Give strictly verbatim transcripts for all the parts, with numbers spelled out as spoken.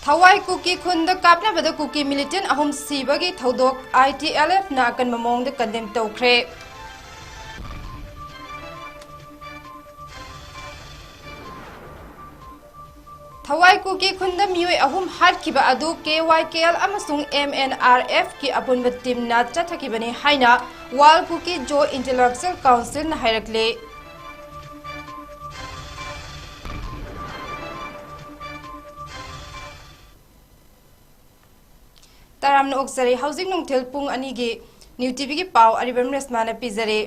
ꯊꯋꯥꯏ ꯀꯨꯀꯤ ꯈꯨꯟꯗ ꯀꯥꯞꯅꯕꯗ ꯀꯨꯀꯤ militant ꯑꯍꯨꯝ ꯁꯤꯕꯒꯤ ꯊꯧꯗꯣꯛ I T L F ꯅ ꯑꯀꯟꯕ ꯃꯑꯣꯡꯗ condemn ꯇꯧꯈ꯭ꯔꯦ꯫ ꯊꯋꯥꯏ ꯀꯨꯀꯤ ꯈꯨꯟꯗ ꯃꯤꯑꯣꯏ ꯑꯍꯨꯝ ꯍꯥꯠꯈꯤꯕ ꯑꯗꯨ K Y K L ꯑꯃꯁꯨꯡ M N R F ꯀꯤ ꯑꯄꯨꯟꯕ team ꯅ ꯆꯠꯊꯈꯤꯕꯅꯤ ꯍꯥꯏꯅ World Kuki Zo Intellectual Council ꯅ ꯍꯥꯏꯔꯛꯂꯦ꯫ ꯇꯔꯥꯝꯅ ꯑꯣꯛꯆꯔꯤ꯫ ꯍꯧꯖꯤꯛ ꯅꯨꯡꯊꯤꯜ ꯄꯨꯡ ꯑꯅꯤꯒꯤ New T V ꯒꯤ ꯄꯥꯎ ꯑꯔꯤꯕꯝ ꯔꯦꯁꯃꯥꯅ ꯄꯤꯖꯔꯤ꯫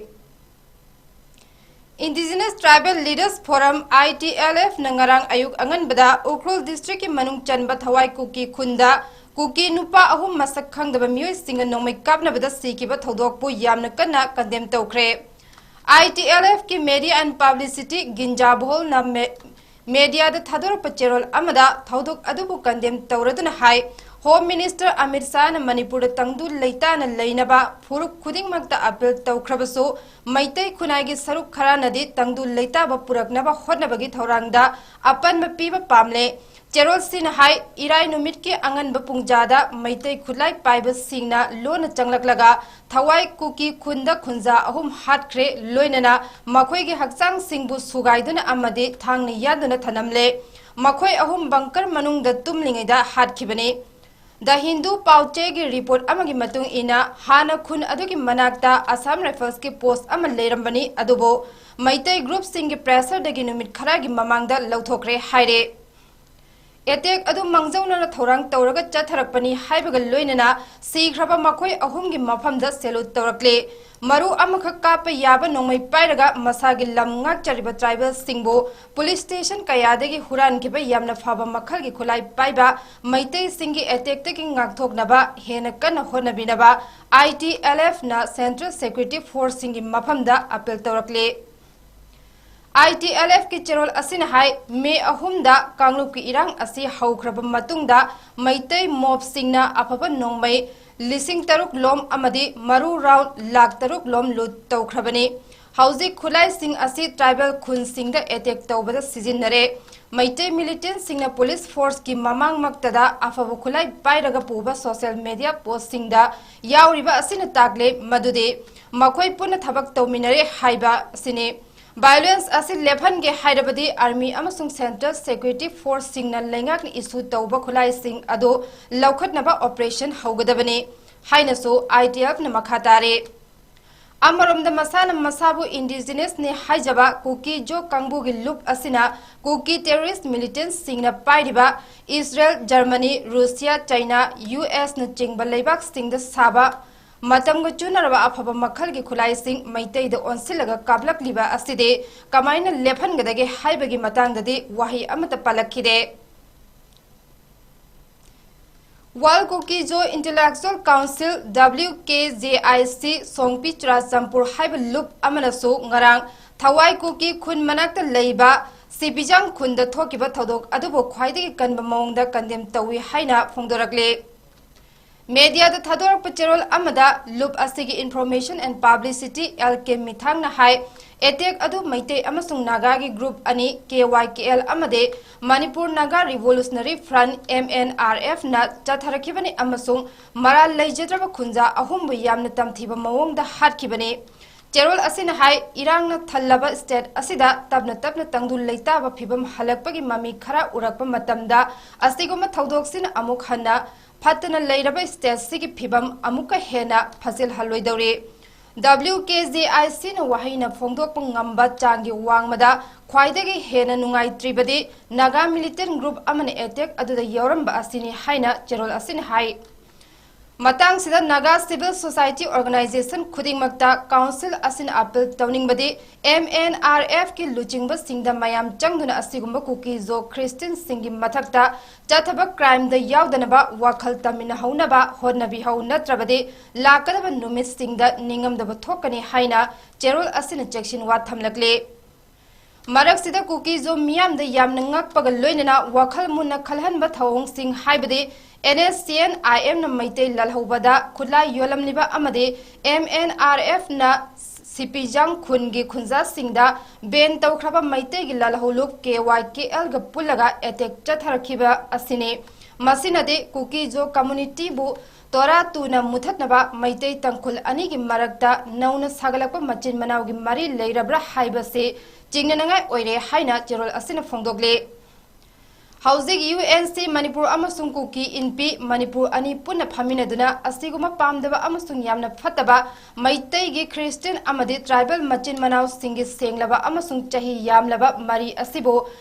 Indigenous Tribal Leaders Forum, I T L F ꯅ ꯉꯔꯥꯡ ꯑꯌꯨꯛ ꯑꯉꯟꯕꯗ ꯎꯈ꯭ꯔꯨꯜ district ꯀꯤ ꯃꯅꯨꯡ ꯆꯟꯕ ꯊꯋꯥꯏ ꯀꯨꯀꯤ ꯈꯨꯟꯗ ꯀꯨꯀꯤ ꯅꯨꯄꯥ ꯑꯍꯨꯝ ꯃꯁꯛ ꯈꯪꯗꯕ ꯃꯤꯑꯣꯏꯁꯤꯡꯅ ꯅꯣꯡꯃꯩ ꯀꯥꯞꯅꯕꯗ ꯁꯤꯈꯤꯕ ꯊꯧꯗꯣꯛꯄꯨ ꯌꯥꯝꯅ ꯀꯟꯅ condemn ꯇꯧꯈ꯭ꯔꯦ꯫ I T L F ꯀꯤ Media and Publicity ꯒꯤꯟꯖꯥ ꯚꯣꯜꯅ May-, media ꯗ ꯊꯥꯗꯣꯔꯛꯄ ꯆꯦꯔꯣꯜ ꯑꯃꯗ ꯊꯧꯗꯣꯛ ꯑꯗꯨꯕꯨ condemn ꯇꯧꯔꯗꯨꯅ ꯍꯥꯏ, Home Minister ꯑꯃꯤꯠ ꯁꯥꯍꯅ ꯃꯅꯤꯄꯨꯔꯗ ꯇꯪꯗꯨ ꯂꯩꯇꯥꯅ ꯂꯩꯅꯕ ꯐꯨꯔꯨꯞ ꯈꯨꯗꯤꯡꯃꯛꯇ appeal ꯇꯧꯈ꯭ꯔꯕꯁꯨ, ꯃꯩꯇꯩ ꯈꯨꯟꯅꯥꯏꯒꯤ ꯁꯔꯨꯛ ꯈꯔꯅꯗꯤ ꯇꯪꯗꯨ ꯂꯩꯇꯥꯕ ꯄꯨꯔꯛꯅꯕ ꯍꯣꯠꯅꯕꯒꯤ ꯊꯧꯔꯥꯡꯗ ꯑꯄꯟꯕ ꯄꯤꯕ ꯄꯥꯝꯂꯦ꯫ ꯆꯦꯔꯣꯜꯁꯤꯅ ꯍꯥꯏ, ꯏꯔꯥꯏ ꯅꯨꯃꯤꯠꯀꯤ ꯑꯉꯟꯕ ꯄꯨꯡꯖꯥꯗ ꯃꯩꯇꯩ ꯈꯨꯠꯂꯥꯏ ꯄꯥꯏꯕꯁꯤꯡꯅ ꯂꯣꯟꯅ ꯆꯪꯂꯛꯂꯒ ꯊꯋꯥꯏ ꯀꯨꯀꯤ ꯈꯨꯟꯗ ꯈꯨꯟꯖꯥ ꯑꯍꯨꯝ ꯍꯥꯠꯈ꯭ꯔꯦ, ꯂꯣꯏꯅꯅ ꯃꯈꯣꯏꯒꯤ ꯍꯛꯆꯥꯡꯁꯤꯡꯕꯨ ꯁꯨꯒꯥꯏꯗꯨꯅ ꯑꯃꯗꯤ ꯊꯥꯡꯅ ꯌꯥꯟꯗꯨꯅ ꯊꯅꯝꯂꯦ꯫ ꯃꯈꯣꯏ ꯑꯍꯨꯝ bunker ꯃꯅꯨꯡꯗ ꯇꯨꯝꯂꯤꯉꯩꯗ ꯍꯥꯠꯈꯤꯕꯅꯤ꯫ The Hindu ꯄꯥꯎꯆꯦꯒꯤ report ꯑꯃꯒꯤ ꯃꯇꯨꯡ ꯏꯟꯅ, ꯍꯥꯟꯅ ꯈꯨꯟ ꯑꯗꯨꯒꯤ ꯃꯅꯥꯛꯇ Assam Rifles ꯀꯤ post ꯑꯃ ꯂꯩꯔꯝꯕꯅꯤ, ꯑꯗꯨꯕꯨ ꯃꯩꯇꯩ group ꯁꯤꯡꯒꯤ pressure ꯗꯒꯤ ꯅꯨꯃꯤꯠ ꯈꯔꯒꯤ ꯃꯃꯥꯡꯗ ꯂꯧꯊꯣꯛꯈ꯭ꯔꯦ ꯍꯥꯏꯔꯦ꯫ Attack ꯑꯗꯨ ꯃꯥꯡꯖꯧꯅꯅ ꯊꯧꯔꯥꯡ ꯇꯧꯔꯒ ꯆꯠꯊꯔꯛꯄꯅꯤ ꯍꯥꯏꯕꯒ ꯂꯣꯏꯅꯅ ꯁꯤꯈ꯭ꯔꯕ ꯃꯈꯣꯏ ꯑꯍꯨꯝꯒꯤ ꯃꯐꯝꯗ salute ꯇꯧꯔꯛꯂꯦ꯫ ꯃꯔꯨ ꯑꯃꯈꯛ ꯀꯥꯞꯄ ꯌꯥꯕ ꯅꯣꯡꯃꯩ ꯄꯥꯏꯔꯒ ꯃꯁꯥꯒꯤ ꯂꯝ ꯉꯥꯛꯆꯔꯤꯕ tribal ꯁꯤꯡꯕꯨ police station ꯀꯌꯥꯗꯒꯤ ꯍꯨꯔꯥꯟꯈꯤꯕ ꯌꯥꯝꯅ ꯐꯕ ꯃꯈꯜꯒꯤ ꯈꯨꯠꯂꯥꯏ ꯄꯥꯏꯕ ꯃꯩꯇꯩꯁꯤꯡꯒꯤ attack ꯇꯒꯤ ꯉꯥꯛꯊꯣꯛꯅꯕ ꯍꯦꯟꯅ ꯀꯟꯅ ꯍꯣꯠꯅꯕꯤꯅꯕ I T L F ꯅ Central Security Force ꯁꯤꯡꯒꯤ ꯃꯐꯝꯗ appeal ꯇꯧꯔꯛꯂꯦ꯫ I T L F ꯀꯤ ꯆꯦꯔꯣꯜ ꯑꯁꯤꯅ ꯍꯥꯏ, ꯃꯦ ꯑꯍꯨꯝꯗ ꯀꯥꯡꯂꯨꯞꯀꯤ ꯏꯔꯥꯡ ꯑꯁꯤ ꯍꯧꯈ꯭ꯔꯕ ꯃꯇꯨꯡꯗ ꯃꯩꯇꯩ mob ꯁꯤꯡꯅ ꯑꯐꯕ ꯅꯣꯡꯃꯩ ꯂꯤꯁꯤꯡ ꯇꯔꯨꯛ ꯂꯣꯝ ꯑꯃꯗꯤ ꯃꯔꯨ round ꯂꯥꯈ ꯇꯔꯨꯛ ꯂꯣꯝ loot ꯇꯧꯈ꯭ꯔꯕꯅꯤ꯫ ꯍꯧꯖꯤꯛ ꯈꯨꯠꯂꯥꯏꯁꯤꯡ ꯑꯁꯤ tribal ꯈꯨꯟꯁꯤꯡꯗ attack ꯇꯧꯕꯗ ꯁꯤꯖꯤꯟꯅꯔꯦ꯫ ꯃꯩꯇꯩ militantꯁꯤꯡꯅ police forceꯀꯤ ꯃꯃꯥꯡꯃꯛꯇꯗ ꯑꯐꯕ ꯈꯨꯠꯂꯥꯏ ꯄꯥꯏꯔꯒ ꯄꯨꯕ social media postꯁꯤꯡꯗ ꯌꯥꯎꯔꯤꯕ ꯑꯁꯤꯅ ꯇꯥꯛꯂꯦ ꯃꯗꯨꯗꯤ ꯃꯈꯣꯏ ꯄꯨꯟꯅ ꯊꯕꯛ ꯇꯧꯃꯤꯟꯅꯔꯦ ꯍꯥꯏꯕ ꯑꯁꯤꯅꯤ꯫ Violence ꯑꯁꯤ ꯂꯦꯞꯍꯟꯒꯦ ꯍꯥꯏꯔꯕꯗꯤ army ꯑꯃꯁꯨꯡ central security forceꯁꯤꯡꯅ ꯂꯩꯉꯥꯛꯅ issue ꯇꯧꯕ ꯈꯨꯠꯂꯥꯏꯁꯤꯡ ꯑꯗꯨ ꯂꯧꯈꯠꯅꯕ operation ꯍꯧꯒꯗꯕꯅꯤ ꯍꯥꯏꯅꯁꯨ ITFꯅ ꯃꯈꯥ ꯇꯥꯔꯦ꯫ ꯑꯃꯔꯣꯝꯗ ꯃꯁꯥꯅ ꯃꯁꯥꯕꯨ indigenousꯅꯤ ꯍꯥꯏꯖꯕ ꯀꯨꯀꯤ ꯖꯣ ꯀꯥꯡꯕꯨꯒꯤ ꯂꯨꯞ ꯑꯁꯤꯅ ꯀꯨꯀꯤ terrorist militantꯁꯤꯡꯅ ꯄꯥꯏꯔꯤꯕ ꯏꯁꯔꯦꯜ, ꯖꯔꯃꯅꯤ, ꯔꯨꯁꯤꯌꯥ, ꯆꯩꯅꯥ, USꯅꯆꯤꯡꯕ ꯂꯩꯕꯥꯛꯁꯤꯡꯗ ꯁꯥꯕ ꯃꯇꯝꯒ ꯆꯨꯅꯔꯕ ꯑꯐꯕ ꯃꯈꯜꯒꯤ ꯈꯨꯠꯂꯥꯏꯁꯤꯡ ꯃꯩꯇꯩꯗ ꯑꯣꯟꯁꯤꯜꯂꯒ ꯀꯥꯞꯂꯛꯂꯤꯕ ꯑꯁꯤꯗꯤ ꯀꯃꯥꯏꯅ ꯂꯦꯞꯍꯟꯒꯗꯒꯦ ꯍꯥꯏꯕꯒꯤ ꯃꯇꯥꯡꯗꯗꯤ ꯋꯥꯍꯩ ꯑꯃꯠꯇ ꯄꯜꯂꯛꯈꯤꯗꯦ꯫ World Kuki Zo Intellectual Council, WKZIC, ꯁꯣꯡꯄꯤ Churachandpur ꯍꯥꯏꯕ ꯂꯨꯞ ꯑꯃꯅꯁꯨ ꯉꯔꯥꯡ ꯊꯋꯥꯏ ꯀꯨꯀꯤ ꯈꯨꯟ ꯃꯅꯥꯛꯇ ꯂꯩꯕ ꯁꯤꯕꯤꯖꯥꯡ ꯈꯨꯟꯗ ꯊꯣꯛꯈꯤꯕ ꯊꯧꯗꯣꯛ ꯑꯗꯨꯕꯨ ꯈ꯭ꯋꯥꯏꯗꯒꯤ ꯀꯟꯕ ꯃꯑꯣꯡꯗ condemn ꯇꯧꯏ ꯍꯥꯏꯅ ꯐꯣꯡꯗꯣꯔꯛꯂꯤ꯫ Mediaꯗ ꯊꯥꯗꯣꯔꯛꯄ ꯆꯦꯔꯣꯜ ꯑꯃꯗ ꯂꯨꯞ ꯑꯁꯤꯒꯤ Information and Publicity, LK ꯃꯤꯊꯥꯡꯅ high, attack ꯑꯗꯨ ꯃꯩꯇꯩ ꯑꯃꯁꯨꯡ ꯅꯥꯒꯥꯒꯤ group ꯑꯅꯤ, KYKL ꯑꯃꯗꯤ Manipur Naga Revolutionary Front, MNRFꯅ ꯆꯠꯊꯔꯛꯈꯤꯕꯅꯤ ꯑꯃꯁꯨꯡ ꯃꯔꯥꯜ ꯂꯩꯖꯗ꯭ꯔꯕ ꯈꯨꯟꯖꯥ ꯑꯍꯨꯝꯕꯨ ꯌꯥꯝꯅ ꯇꯝꯊꯤꯕ ꯃꯑꯣꯡꯗ ꯍꯥꯠꯈꯤꯕꯅꯤ꯫ ꯆꯦꯔꯣꯜ ꯑꯁꯤꯅ ꯍꯥꯏ, ꯏꯔꯥꯡꯅ ꯊꯜꯂꯕ state ꯑꯁꯤꯗ ꯇꯞꯅ ꯇꯞꯅ ꯇꯪꯗꯨ ꯂꯩꯇꯥꯕ ꯐꯤꯕꯝ ꯍꯜꯂꯛꯄꯒꯤ ꯃꯃꯤ ꯈꯔ ꯎꯔꯛꯄ ꯃꯇꯝꯗ ꯑꯁꯤꯒꯨꯝꯕ ꯊꯧꯗꯣꯛꯁꯤꯅ ꯑꯃꯨꯛ ꯍꯟꯅ ꯐꯠꯇꯅ ꯂꯩꯔꯕ stateꯁꯤꯒꯤ ꯐꯤꯕꯝ ꯑꯃꯨꯛꯀ ꯍꯦꯟꯅ ꯐꯖꯤꯜꯍꯜꯂꯣꯏꯗꯧꯔꯤ꯫ WKZICꯅ ꯋꯥꯍꯩꯅ ꯐꯣꯡꯗꯣꯛꯄ ꯉꯝꯕ ꯆꯥꯡꯒꯤ ꯋꯥꯡꯃꯗ ꯈ꯭ꯋꯥꯏꯗꯒꯤ ꯍꯦꯟꯅ ꯅꯨꯡꯉꯥꯏꯇ꯭ꯔꯤꯕꯗꯤ ꯅꯥꯒꯥ militant group ꯑꯃꯅ attack ꯑꯗꯨꯗ ꯌꯥꯎꯔꯝꯕ ꯑꯁꯤꯅꯤ ꯍꯥꯏꯅ ꯆꯦꯔꯣꯜ ꯑꯁꯤꯅ ꯍꯥꯏ꯫ ꯃꯇꯥꯡꯁꯤꯗ ꯅꯥꯒꯥ civil society organization ꯈꯨꯗꯤꯡꯃꯛꯇ council ꯑꯁꯤꯅ appeal ꯇꯧꯅꯤꯡꯕꯗꯤ MNRFꯀꯤ ꯂꯨꯆꯤꯡꯕꯁꯤꯡꯗ ꯃꯌꯥꯝ ꯆꯪꯗꯨꯅ ꯑꯁꯤꯒꯨꯝꯕ ꯀꯨꯀꯤ ꯖꯣ Christianꯁꯤꯡꯒꯤ ꯃꯊꯛꯇ ꯆꯠꯊꯕ crimeꯗ ꯌꯥꯎꯗꯅꯕ ꯋꯥꯈꯜ ꯇꯝꯃꯤꯟꯅꯍꯧꯅꯕ ꯍꯣꯠꯅꯕꯤꯍꯧ, ꯅꯠꯇ꯭ꯔꯕꯗꯤ ꯂꯥꯛꯀꯗꯕ ꯅꯨꯃꯤꯠꯁꯤꯡꯗ ꯅꯤꯡꯉꯝꯗꯕ ꯊꯣꯛꯀꯅꯤ ꯍꯥꯏꯅ ꯆꯦꯔꯣꯜ ꯑꯁꯤꯅ ꯆꯦꯛꯁꯤꯟ ꯋꯥ ꯊꯝꯂꯛꯂꯤ꯫ ꯃꯔꯛꯁꯤꯗ ꯀꯨꯀꯤ ꯖꯣ ꯃꯤꯌꯥꯝꯗ ꯌꯥꯝꯅ ꯉꯛꯄꯒ ꯂꯣꯏꯅꯅ ꯋꯥꯈꯜ ꯃꯨꯟꯅ ꯈꯜꯍꯟꯕ ꯊꯧꯑꯣꯡꯁꯤꯡ ꯍꯥꯏꯕꯗꯤ NSCN-IMꯅ ꯃꯩꯇꯩ ꯂꯥꯜꯍꯧꯕꯗ ꯈꯨꯠꯂꯥꯏ ꯌꯣꯜꯂꯝꯂꯤꯕ ꯑꯃꯗꯤ MNRFꯅ ꯁꯤꯄꯤꯖꯥꯡ ꯈꯨꯟꯒꯤ ꯈꯨꯟꯖꯥꯁꯤꯡꯗ ꯕꯦꯟ ꯇꯧꯈ꯭ꯔꯕ ꯃꯩꯇꯩꯒꯤ ꯂꯥꯜꯍꯧꯂꯨꯞ ꯀꯦ ꯋꯥꯏ ꯀꯦ ꯑꯦꯜꯒ ꯄꯨꯜꯂꯒ ꯑꯦꯇꯦꯛ ꯆꯠꯊꯔꯛꯈꯤꯕ ꯑꯁꯤꯅꯤ꯫ ꯃꯁꯤꯅꯗꯤ ꯀꯨꯀꯤꯖꯣ ꯀꯝꯃꯨꯅꯤꯇꯤꯕꯨ ꯇꯣꯔꯥ ꯇꯨꯅ ꯃꯨꯊꯠꯅꯕ ꯃꯩꯇꯩ ꯇꯥꯡꯈꯨꯜ ꯑꯅꯤꯒꯤ ꯃꯔꯛꯇ ꯅꯧꯅ ꯁꯥꯒꯠꯂꯛꯄ ꯃꯆꯤꯟ ꯃꯅꯥꯎꯒꯤ ꯃꯔꯤ ꯂꯩꯔꯕ꯭ꯔꯥ ꯍꯥꯏꯕꯁꯤ ꯆꯤꯡꯅꯅꯉꯥꯏ ꯑꯣꯏꯔꯦ ꯍꯥꯏꯅ ꯆꯦꯔꯣꯜ ꯑꯁꯤꯅ ꯐꯣꯡꯗꯣꯛꯂꯤ꯫ ꯍꯧꯖꯤꯛ ꯌꯨ ꯑꯦꯟ ꯁꯤ ꯃꯅꯤꯄꯨꯔ ꯑꯃꯁꯨꯡ ꯀꯨꯀꯤ ꯏꯟꯄꯤ ꯃꯅꯤꯄꯨꯔ ꯑꯅꯤ ꯄꯨꯟꯅ ꯐꯝꯃꯤꯟꯅꯗꯨꯅ ꯑꯁꯤꯒꯨꯝꯕ ꯄꯥꯝꯗꯕ ꯑꯃꯁꯨꯡ ꯌꯥꯝꯅ ꯐꯠꯇꯕ ꯃꯩꯇꯩꯒꯤ ꯈ꯭ꯔꯤꯁꯇꯤꯌꯟ ꯑꯃꯗꯤ ꯇ꯭ꯔꯥꯏꯕꯦꯜ ꯃꯆꯤꯟ ꯃꯅꯥꯎꯁꯤꯡꯒꯤ ꯁꯦꯡꯂꯕ ꯑꯃꯁꯨꯡ ꯆꯍꯤ ꯌꯥꯝꯂꯕ ꯃꯔꯤ ꯑꯁꯤꯕꯨ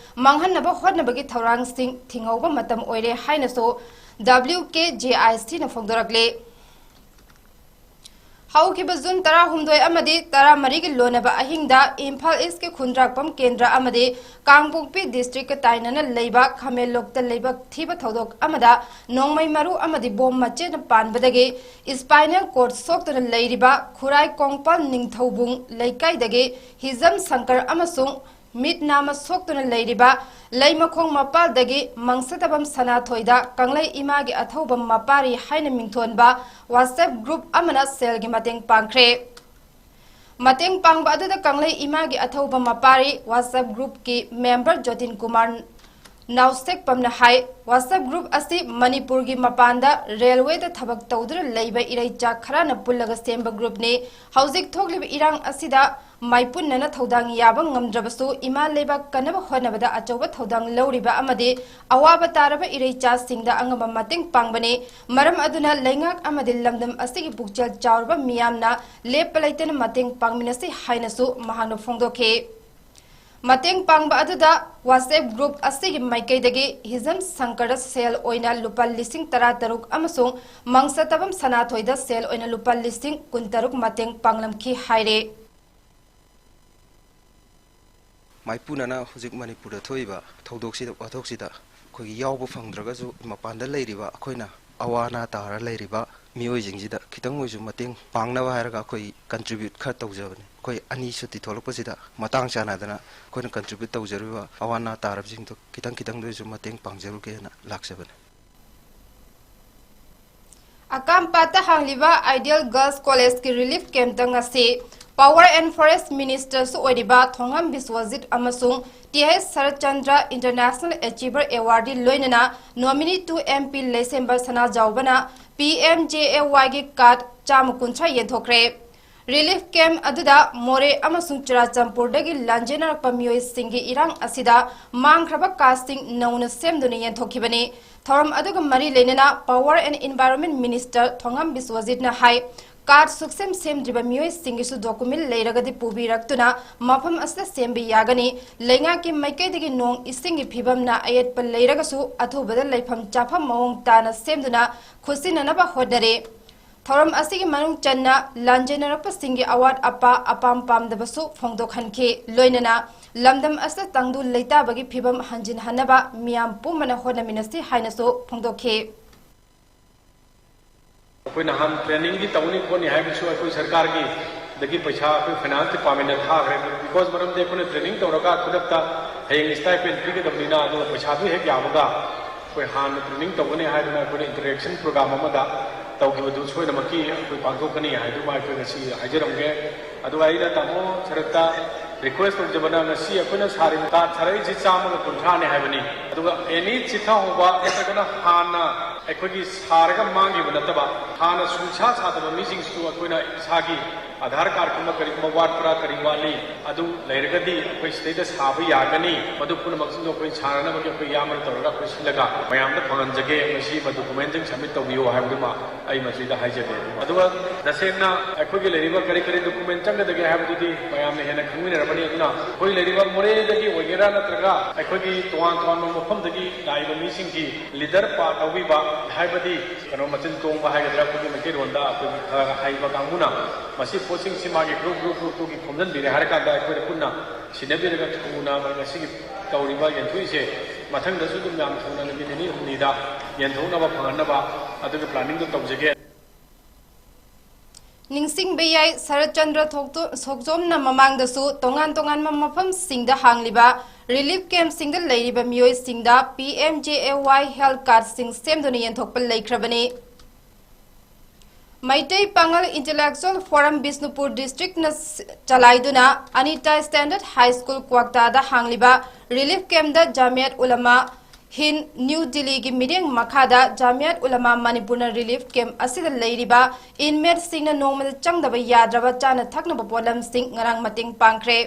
ꯃꯥꯡꯍꯟꯅꯕ ꯍꯣꯠꯅꯕꯒꯤ ꯊꯧꯔꯥꯡꯁꯤꯡ ꯊꯤꯡꯍꯧꯕ ꯃꯇꯝ ꯑꯣꯏꯔꯦ ꯍꯥꯏꯅꯁꯨ ꯗꯕ꯭ꯂꯤꯎ ꯀꯦ ꯖꯦ ꯑꯥꯏ ꯁꯤꯅ ꯐꯣꯡꯗꯣꯔꯛꯂꯤ꯫ ꯍꯧꯈꯤꯕ ꯖꯨꯟ ꯇꯔꯥꯍꯨꯝꯗꯣꯏ ꯑꯃꯗꯤ ꯇꯔꯥꯃꯔꯤꯒꯤ ꯂꯣꯟꯅꯕ ꯑꯍꯤꯡꯗ ꯏꯝꯐꯥꯜ ꯏꯁꯀꯤ ꯈꯨꯟꯗ꯭ꯔꯥꯛꯄꯝ ꯀꯦꯟꯗ꯭ꯔ ꯑꯃꯗꯤ ꯀꯥꯡꯄꯣꯛꯄꯤ ꯗꯤꯁꯇ꯭ꯔꯤꯛꯀ ꯇꯥꯏꯅꯅ ꯂꯩꯕ ꯈꯥꯃꯦꯟꯂꯣꯛꯇ ꯂꯩꯕ ꯊꯤꯕ ꯊꯧꯗꯣꯛ ꯑꯃꯗ ꯅꯣꯡꯃꯩ ꯃꯔꯨ ꯑꯃꯗꯤ ꯕꯣꯝ ꯃꯆꯦꯠꯅ ꯄꯥꯟꯕꯗꯒꯤ ꯁ꯭ꯄꯥꯏꯅꯦꯜ ꯀꯣꯔꯗ ꯁꯣꯛꯇꯨꯅ ꯂꯩꯔꯤꯕ ꯈꯨꯔꯥꯏ ꯀꯣꯡꯄꯥꯜ ꯅꯤꯡꯊꯧꯕꯨꯡ ꯂꯩꯀꯥꯏꯗꯒꯤ ꯍꯤꯖꯝ ꯁꯪꯀꯔ ꯑꯃꯁꯨꯡ ꯃꯤꯠ ꯅꯥꯃ ꯁꯣꯛꯇꯨꯅ ꯂꯩꯔꯤꯕ ꯂꯩꯃꯈꯣꯡ ꯃꯄꯥꯜꯗꯒꯤ ꯃꯪꯁꯇꯕꯝ ꯁꯅꯥꯊꯣꯏꯗ ꯀꯪꯂꯩ ꯏꯃꯥꯒꯤ ꯑꯊꯧꯕ ꯃꯄꯥꯔꯤ ꯍꯥꯏꯅ ꯃꯤꯡꯊꯣꯟꯕ WhatsApp ꯒ꯭ꯔꯨꯞ ꯑꯃꯅ ꯁꯦꯜꯒꯤ ꯃꯇꯦꯡ ꯄꯥꯡꯈ꯭ꯔꯦ꯫ ꯃꯇꯦꯡ ꯄꯥꯡꯕ ꯑꯗꯨꯗ ꯀꯪꯂꯩ ꯏꯃꯥꯒꯤ ꯑꯊꯧꯕ ꯃꯄꯥꯔꯤ WhatsApp ꯒ꯭ꯔꯨꯞꯀꯤ ꯃꯦꯝꯕꯔ ꯖꯣꯇꯤꯟ ꯀꯨꯃꯥꯔ ꯅꯥꯎꯁꯦꯛꯄꯝꯅ ꯍꯥꯏ, WhatsApp ꯒ꯭ꯔꯨꯞ ꯑꯁꯤ ꯃꯅꯤꯄꯨꯔꯒꯤ ꯃꯄꯥꯟꯗ ꯔꯦꯜꯋꯦꯗ ꯊꯕꯛ ꯇꯧꯗꯨꯅ ꯂꯩꯕ ꯏꯔꯩꯆꯥ ꯈꯔꯅ ꯄꯨꯜꯂꯒ ꯁꯦꯝꯕ ꯒ꯭ꯔꯨꯞꯅꯤ꯫ ꯍꯧꯖꯤꯛ ꯊꯣꯛꯂꯤꯕ ꯏꯔꯥꯡ ꯑꯁꯤꯗ ꯃꯥꯏꯄꯨꯅꯅ ꯊꯧꯗꯥꯡ ꯌꯥꯕ ꯉꯝꯗ꯭ꯔꯕꯁꯨ, ꯏꯃꯥ ꯂꯩꯕꯥꯛ ꯀꯟꯅꯕ ꯍꯣꯠꯅꯕꯗ ꯑꯆꯧꯕ ꯊꯧꯗꯥꯡ ꯂꯧꯔꯤꯕ ꯑꯃꯗꯤ ꯑꯋꯥꯕ ꯇꯥꯔꯕ ꯏꯔꯩꯆꯥꯁꯤꯡꯗ ꯑꯉꯝꯕ ꯃꯇꯦꯡ ꯄꯥꯡꯕꯅꯤ꯫ ꯃꯔꯝ ꯑꯗꯨꯅ ꯂꯩꯉꯥꯛ ꯑꯃꯗꯤ ꯂꯝꯗꯝ ꯑꯁꯤꯒꯤ ꯄꯨꯛꯆꯦꯜ ꯆꯥꯎꯔꯕ ꯃꯤꯌꯥꯝꯅ ꯂꯦꯞꯄ ꯂꯩꯇꯅ ꯃꯇꯦꯡ ꯄꯥꯡꯃꯤꯟꯅꯁꯤ ꯍꯥꯏꯅꯁꯨ ꯃꯍꯥꯛꯅ ꯐꯣꯡꯗꯣꯛꯈꯤ꯫ ꯃꯇꯦꯡ ꯄꯥꯡꯕ ꯑꯗꯨꯗ WhatsApp ꯒ꯭ꯔꯨꯞ ꯑꯁꯤꯒꯤ ꯃꯥꯏꯀꯩꯗꯒꯤ ꯍꯤꯖꯝ ꯁꯪꯀꯔꯗ ꯁꯦꯜ ꯑꯣꯏꯅ ꯂꯨꯄꯥ ꯂꯤꯁꯤꯡ ꯇꯔꯥꯇꯔꯨꯛ ꯑꯃꯁꯨꯡ ꯃꯪꯁꯇꯕꯝ ꯁꯅꯥꯊꯣꯏꯗ ꯁꯦꯜ ꯑꯣꯏꯅ ꯂꯨꯄꯥ ꯂꯤꯁꯤꯡ ꯀꯨꯟꯇꯔꯨꯛ ꯃꯇꯦꯡ ꯄꯥꯡꯂꯝꯈꯤ ꯍꯥꯏꯔꯦ꯫ ꯃꯥꯏꯄꯨꯅꯅ ꯍꯧꯖꯤꯛ ꯃꯅꯤꯄꯨꯔꯗ ꯊꯣꯛꯏꯕ ꯊꯧꯗꯣꯛꯁꯤꯗ, ꯋꯥꯊꯣꯛꯁꯤꯗ ꯑꯩꯈꯣꯏꯒꯤ ꯌꯥꯎꯕ ꯐꯪꯗ꯭ꯔꯒꯁꯨ, ꯃꯄꯥꯟꯗ ꯂꯩꯔꯤꯕ ꯑꯩꯈꯣꯏꯅ ꯑꯋꯥ ꯑꯅꯥ ꯇꯥꯔ ꯂꯩꯔꯤꯕ ꯃꯤꯑꯣꯏꯁꯤꯡꯁꯤꯗ ꯈꯤꯇꯪ ꯑꯣꯏꯁꯨ ꯃꯇꯦꯡ ꯄꯥꯡꯅꯕ ꯍꯥꯏꯔꯒ ꯑꯩꯈꯣꯏ ꯀꯟꯇ꯭ꯔꯤꯕ꯭ꯌꯨꯠ ꯈꯔ ꯇꯧꯖꯕꯅꯤ꯫ ꯑꯩꯈꯣꯏ ꯑꯅꯤ ꯁꯨꯇꯤ ꯊꯣꯛꯂꯛꯄꯁꯤꯗ ꯃꯇꯥꯡ ꯆꯥꯟꯅꯗꯅ ꯑꯩꯈꯣꯏꯅ ꯀꯟꯇ꯭ꯔꯤꯕ꯭ꯌꯨꯠ ꯇꯧꯖꯔꯤꯕ ꯑꯋꯥ ꯑꯅꯥ ꯇꯥꯔꯕꯁꯤꯡꯗꯣ ꯈꯤꯇꯪ ꯈꯤꯇꯪꯗ ꯑꯣꯏꯁꯨ ꯃꯇꯦꯡ ꯄꯥꯡꯖꯔꯨꯒꯦꯅ ꯂꯥꯛꯆꯕꯅꯤ꯫ ꯑꯀꯥꯝꯄꯥꯠꯇ ꯍꯥꯡꯂꯤꯕ ꯑꯥꯏꯗꯤꯌꯦꯜ ꯒꯔꯜꯁ ꯀꯣꯂꯦꯖꯀꯤ ꯔꯤꯂꯤꯐ ꯀꯦꯝꯞꯇ ꯉꯁꯤ Power and Forest Ministerꯁꯨ ꯑꯣꯏꯔꯤꯕ ꯊꯣꯉꯝ ꯕꯤꯁ꯭ꯋꯖꯤꯠ ꯑꯃꯁꯨꯡ T H Sarat Chandra International Achiever Awardꯗꯤ ꯂꯣꯏꯅꯅ nominee to M P ꯂꯩꯁꯦꯝꯕ ꯁꯅꯥꯖꯥꯎꯕꯅ P M J A Yꯒꯤ card ꯆꯥꯝꯃ ꯀꯨꯟꯊ꯭ꯔꯥ ꯌꯦꯟꯊꯣꯛꯈ꯭ꯔꯦ꯫ Relief camp ꯑꯗꯨꯗ ꯃꯣꯔꯦ ꯑꯃꯁꯨꯡ ꯆꯨꯔꯥꯆꯥꯟꯄꯨꯔꯗꯒꯤ ꯂꯥꯟꯖꯦꯟꯅꯔꯛꯄ ꯃꯤꯑꯣꯏꯁꯤꯡꯒꯤ ꯏꯔꯥꯡ ꯑꯁꯤꯗ ꯃꯥꯡꯈ꯭ꯔꯕ cardꯁꯤꯡ ꯅꯧꯅ ꯁꯦꯝꯗꯨꯅ ꯌꯦꯟꯊꯣꯛꯈꯤꯕꯅꯤ꯫ ꯊꯧꯔꯝ ꯑꯗꯨꯒ ꯃꯔꯤ ꯂꯩꯅꯅ Power and Environment Minister ꯊꯣꯉꯝ ꯕꯤꯁ꯭ꯋꯖꯤꯠꯅ high, card ꯁꯨꯛꯁꯦꯝ ꯁꯦꯝꯗ꯭ꯔꯤꯕ ꯃꯤꯑꯣꯏꯁꯤꯡꯒꯤꯁꯨ document ꯂꯩꯔꯒꯗꯤ ꯄꯨꯕꯤꯔꯛꯇꯨꯅ ꯃꯐꯝ ꯑꯁꯤꯗ ꯁꯦꯝꯕ ꯌꯥꯒꯅꯤ꯫ ꯂꯩꯉꯥꯛꯀꯤ ꯃꯥꯏꯀꯩꯗꯒꯤ ꯅꯣꯡ ꯏꯁꯤꯡꯒꯤ ꯐꯤꯕꯝꯅ ꯑꯌꯦꯠꯄ ꯂꯩꯔꯒꯁꯨ ꯑꯊꯨꯕꯗ ꯂꯩꯐꯝ ꯆꯥꯐꯝ ꯃꯑꯣꯡ ꯇꯥꯅ ꯁꯦꯝꯗꯨꯅ ꯈꯨꯠꯁꯤꯟꯅꯅꯕ ꯍꯣꯠꯅꯔꯦ꯫ ꯊꯧꯔꯝ ꯑꯁꯤꯒꯤ ꯃꯅꯨꯡ ꯆꯟꯅ ꯂꯥꯟꯖꯦꯟꯅꯔꯛꯄꯁꯤꯡꯒꯤ ꯑꯋꯥꯠ ꯑꯄꯥ, ꯑꯄꯥꯝ ꯄꯥꯝꯗꯕꯁꯨ ꯐꯣꯡꯗꯣꯛꯍꯟꯈꯤ꯫ ꯂꯣꯏꯅꯅ ꯂꯝꯗꯝ ꯑꯁꯤꯗ ꯇꯪꯗꯨ ꯂꯩꯇꯥꯕꯒꯤ ꯐꯤꯕꯝ ꯍꯟꯖꯤꯟꯍꯟꯅꯕ ꯃꯤꯌꯥꯝ ꯄꯨꯝꯕꯅ ꯍꯣꯠꯅꯃꯤꯟꯅꯁꯤ ꯍꯥꯏꯅꯁꯨ ꯐꯣꯡꯗꯣꯛꯈꯤ꯫ ꯑꯩꯈꯣꯏ ꯅꯍꯥꯟ trainingꯗꯤ ꯇꯧꯅꯤ ꯈꯣꯠꯅꯤ ꯍꯥꯏꯕꯁꯨ ꯑꯩꯈꯣꯏ ꯁꯔꯀꯥꯔꯒꯤ ꯗꯒꯤ ꯄꯩꯁꯥ ꯑꯩꯈꯣꯏ finance departmentꯅ ꯊꯥꯈ꯭ꯔꯦ꯫ Because ꯃꯔꯝꯗꯤ ꯑꯩꯈꯣꯏꯅ training ꯇꯧꯔꯒ ꯈꯨꯗꯛꯇ ꯍꯌꯦꯡ stipend ꯄꯤꯒꯗꯕꯅꯤꯅ, ꯑꯗꯨꯒ ꯄꯩꯁꯥꯗꯨ ꯍꯦꯛ ꯌꯥꯕꯒ ꯑꯩꯈꯣꯏ ꯍꯥꯟꯅ training ꯇꯧꯒꯅꯤ ꯍꯥꯏꯗꯨꯅ ꯑꯩꯈꯣꯏꯅ interaction program ꯑꯃꯗ ꯇꯧꯈꯤꯕꯗꯨ ꯁꯣꯏꯗꯅꯃꯛꯀꯤ ꯑꯩꯈꯣꯏ ꯄꯥꯡꯊꯣꯛꯀꯅꯤ ꯍꯥꯏꯗꯨꯃ ꯑꯩꯈꯣꯏ ꯉꯁꯤ ꯍꯥꯏꯖꯔꯝꯒꯦ꯫ ꯑꯗꯨꯒ ꯑꯩꯅ ꯇꯥꯃꯣ ꯁꯔꯠꯇ request ꯇꯧꯖꯕꯅ, ꯉꯁꯤ ꯑꯩꯈꯣꯏꯅ ꯁꯥꯔꯤꯕ card ꯁꯥꯔꯛꯏꯁꯤ ꯆꯥꯝꯃꯒ ꯀꯨꯟꯊ꯭ꯔꯥꯅꯤ ꯍꯥꯏꯕꯅꯤ꯫ ꯑꯗꯨꯒ any ꯆꯤꯠꯊꯍꯧꯕ ꯅꯠꯇ꯭ꯔꯒꯅ ꯍꯥꯟꯅ ꯑꯩꯈꯣꯏꯒꯤ ꯁꯥꯔꯒ ꯃꯥꯡꯈꯤꯕ ꯅꯠꯇꯕ, ꯍꯥꯟꯅ ꯁꯨꯡꯁꯥ ꯁꯥꯗꯕ ꯃꯤꯁꯤꯡꯁꯨ ꯑꯩꯈꯣꯏꯅ ꯏꯁꯥꯒꯤ Aadhaar cardꯀꯨꯝꯕ ꯀꯔꯤꯒꯨꯝꯕ ꯋꯥꯠꯄ꯭ꯔꯥ, ꯀꯔꯤ ꯋꯥꯠꯂꯤ, ꯑꯗꯨ ꯂꯩꯔꯒꯗꯤ ꯑꯩꯈꯣꯏ ꯁꯤꯗꯩꯗ ꯁꯥꯕ ꯌꯥꯒꯅꯤ꯫ ꯃꯗꯨ ꯄꯨꯝꯅꯃꯛꯁꯤꯡꯗꯣ ꯑꯩꯈꯣꯏ ꯁꯥꯅꯅꯕꯒꯤ ꯑꯩꯈꯣꯏ ꯏꯌꯥꯝꯕꯅ ꯇꯧꯔꯒ ꯑꯩꯈꯣꯏ ꯁꯤꯜꯂꯒ ꯃꯌꯥꯝꯗ ꯐꯪꯍꯟꯖꯒꯦ꯫ ꯃꯁꯤ documentꯁꯤꯡ submit ꯇꯧꯕꯤꯌꯨ ꯍꯥꯏꯕꯗꯨꯃ ꯑꯩ ꯃꯁꯤꯗ ꯍꯥꯏꯖꯒꯦ꯫ ꯑꯗꯨꯒ ꯇꯁꯦꯡꯅ ꯑꯩꯈꯣꯏꯒꯤ ꯂꯩꯔꯤꯕ ꯀꯔꯤ ꯀꯔꯤ document ꯆꯪꯒꯗꯒꯦ ꯍꯥꯏꯕꯗꯨꯗꯤ ꯃꯌꯥꯝꯅ ꯍꯦꯟꯅ ꯈꯪꯃꯤꯟꯅꯔꯕꯅꯤ꯫ ꯑꯗꯨꯅ ꯑꯩꯈꯣꯏ ꯂꯩꯔꯤꯕ ꯃꯣꯔꯦꯗꯒꯤ ꯑꯣꯏꯒꯦꯔꯥ ꯅꯠꯇ꯭ꯔꯒ ꯑꯩꯈꯣꯏꯒꯤ ꯇꯣꯉꯥꯟ ꯇꯣꯉꯥꯟꯕ ꯃꯐꯝꯗꯒꯤ ꯂꯥꯛꯏꯕ ꯃꯤꯁꯤꯡꯒꯤ leader part ꯂꯧꯕꯤꯕ, ꯍꯥꯏꯕꯗꯤ ꯀꯩꯅꯣ, ꯃꯆꯤꯟ ꯇꯣꯡꯕ ꯍꯥꯏꯒꯗ꯭ꯔꯥ, ꯑꯩꯈꯣꯏꯒꯤ ꯃꯩꯇꯩꯂꯣꯟꯗ ꯑꯩꯈꯣꯏꯒꯤ ꯈꯔ ꯍꯩꯕ ꯀꯥꯡꯕꯨꯅ ꯃꯁꯤ ꯄꯣꯠꯁꯤꯡꯁꯤ ꯃꯥꯒꯤ group group group groupꯒꯤ ꯈꯣꯝꯖꯤꯟꯕꯤꯔꯦ ꯍꯥꯏꯔꯀꯥꯟꯗ ꯑꯩꯈꯣꯏꯗ ꯄꯨꯟꯅ ꯁꯤꯟꯅꯕꯤꯔꯒ ꯊꯨꯅ ꯉꯁꯤꯒꯤ ꯇꯧꯔꯤꯕ ꯌꯦꯟꯊꯣꯛꯏꯁꯦ ꯃꯊꯪꯗꯁꯨ ꯑꯗꯨꯝ ꯌꯥꯝ ꯊꯨꯅ ꯅꯨꯃꯤꯠ ꯅꯤꯅꯤ ꯍꯨꯝꯅꯤꯗ ꯌꯦꯟꯊꯣꯛꯅꯕ ꯐꯪꯍꯟꯅꯕ ꯑꯗꯨꯒꯤ planningꯗꯨ ꯇꯧꯖꯒꯦ꯫ ꯅꯤꯡꯁꯤꯡꯕ ꯌꯥꯏ, ꯁꯔꯠ ꯆꯟꯗ꯭ꯔ ꯊꯣꯛꯇꯣ-, ꯁꯣꯛꯆꯣꯝꯅ ꯃꯃꯥꯡꯗꯁꯨ ꯇꯣꯉꯥꯟ ꯇꯣꯉꯥꯟꯕ ꯃꯐꯝꯁꯤꯡꯗ ꯍꯥꯡꯂꯤꯕ relief campꯁꯤꯡꯗ ꯂꯩꯔꯤꯕ ꯃꯤꯑꯣꯏꯁꯤꯡꯗ P M J A Y health cardꯁꯤꯡ ꯁꯦꯝꯗꯨꯅ ꯌꯦꯟꯊꯣꯛꯄ ꯂꯩꯈ꯭ꯔꯕꯅꯤ꯫ ꯃꯩꯇꯩ ꯄꯥꯉꯜ Intellectual Forum ꯕꯤꯁꯅꯨꯄꯨꯔ ꯗꯤꯁꯇ꯭ꯔꯤꯛꯅ ꯆꯂꯥꯏꯗꯨꯅ ꯑꯅꯤꯇꯥ ꯁ꯭ꯇꯦꯟꯗꯔꯗ ꯍꯥꯏ ꯁ꯭ꯀꯨꯜ ꯀ꯭ꯋꯥꯛꯇꯥꯗ ꯍꯥꯡꯂꯤꯕ ꯔꯤꯂꯤꯐ ꯀꯦꯝꯞꯇ ꯖꯥꯃꯤꯌꯠ ꯎꯂꯃꯥ ꯍꯤꯟ ꯅ꯭ꯌꯨ ꯗꯤꯜꯂꯤꯒꯤ ꯃꯤꯠꯌꯦꯡ ꯃꯈꯥꯗ ꯖꯥꯃꯤꯌꯠ ꯎꯂꯃꯥ ꯃꯅꯤꯄꯨꯔꯅ ꯔꯤꯂꯤꯐ ꯀꯦꯝꯞ ꯑꯁꯤꯗ ꯂꯩꯔꯤꯕ ꯏꯟꯃꯦꯠꯁꯤꯡꯅ ꯅꯣꯡꯃꯗ ꯆꯪꯗꯕ ꯌꯥꯗ꯭ꯔꯕ ꯆꯥꯅ ꯊꯛꯅꯕ ꯄꯣꯠꯂꯝꯁꯤꯡ ꯉꯔꯥꯡ ꯃꯇꯦꯡ ꯄꯥꯡꯈ꯭ꯔꯦ꯫